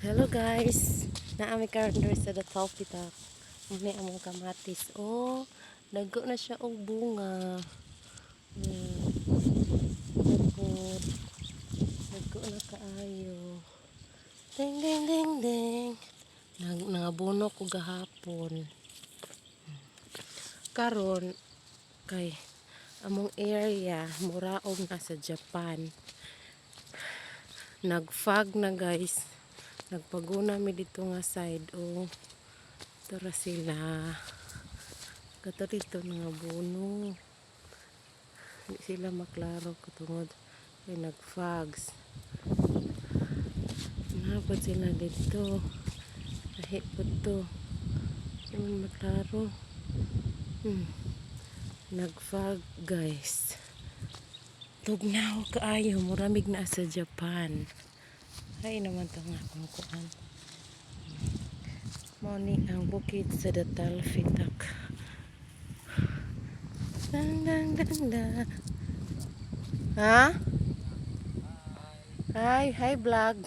Hello guys. Naa mi karon diri sa Datal Pitak. Mao among kamatis. Oh, dago na siya og bunga. Dagko. Dago na kaayo. Ding ding ding ding. Nangabuno ko gahapon. Karon kay among area muraog na sa Japan. Nag-fog na, guys. Nagpaguna mi dito nga side. Oh. Tara sila. Kato dito nga buno. Di sila maklaro katungod kay nag-fogs. Napad sila dito. Lahi po to. Di man maklaro. Nag-fog, guys. Tugnaw kaayo, muramig na sa Japan. Ay naman to nga akong kuan. Mao ni ang bukid sa Datal Fitak. Dang dang dang dang. Ha? Hi, hi vlog.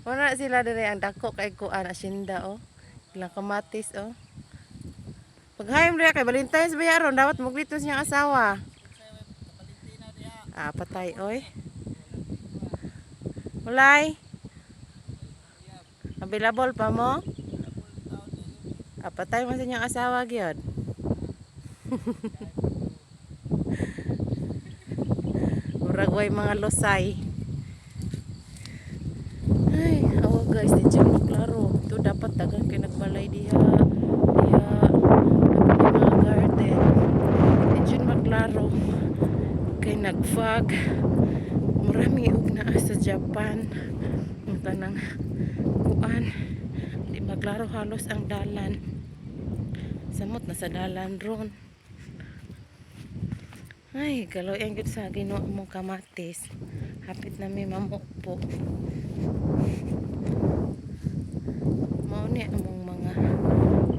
Wala sila dire, ang dako kay kuan asyenda oh. Ilang kamatis oh. Pag-hi mo kay Valentine's ba ron, dapat mo-greet niyang asawa. Ah, patay oy. Ulay. Available pa mo? Ah, patay mo sa inyong asawa gyud. Murag way mga lusay. Ay, awa guys, di dyan maklaro. Ito dapat dagan kay nagbalay diha. Diha, dapat yung mga garden. Di dyan maklaro. Kay nag-fog. Marami og naa sa Japan. Ang tanang kuan. Di maklaro halos ang dalan. Samot na sa dalan ron. Ay, kaloyan gud sa Ginoo mong kamatis. Hapit na mi mamupo. Mao ni among mga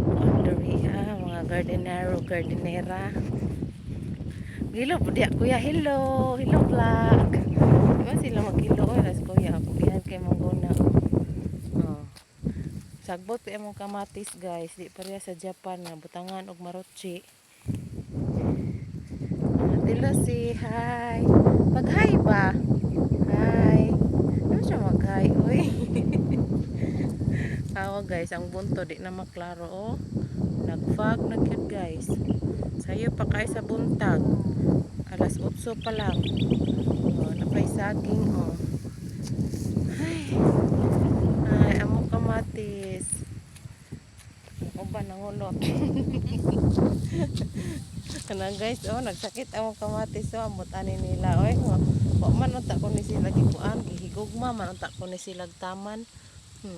kuan diri ah, mga gardenero, gardinera. Gilo po diya, kuya. Hello, hello vlog. Di ba sila maghilo oy, ras kuya ako gihan kay manggona. Oh. Sagbot kay among kamatis, guys, di pareha sa Japan nga butangan og marochi. Ate Lucy, hi. Pag-hi ba? Hi. Ano siya mag-hi, oy? Awa guys, ang bunto di na maklaro oh. Nag-fog na gyud, guys. Sayo pa kay sa buntag. Alas 8 pa lang. Oh, napay saging oh. Ay. Ay, among kamatis. Ako ba nangulot? Kana guys, oh, nagsakit among kamatis oh, amot ani nila oy. Wa man unta ko ni sila gikuan, gihigugma man unta ko ni sila taman.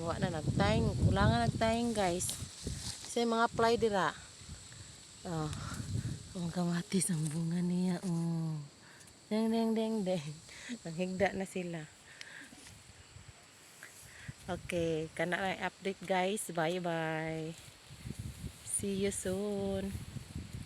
Wa na nagtaing, kulangan nagtaing, guys. Sa mga fly dira. Oh, ang kamatis, ang bunga niya oh. Deng deng deng deng. Nanghigda na sila. Okay, kana lang update, guys. Bye bye. See you soon.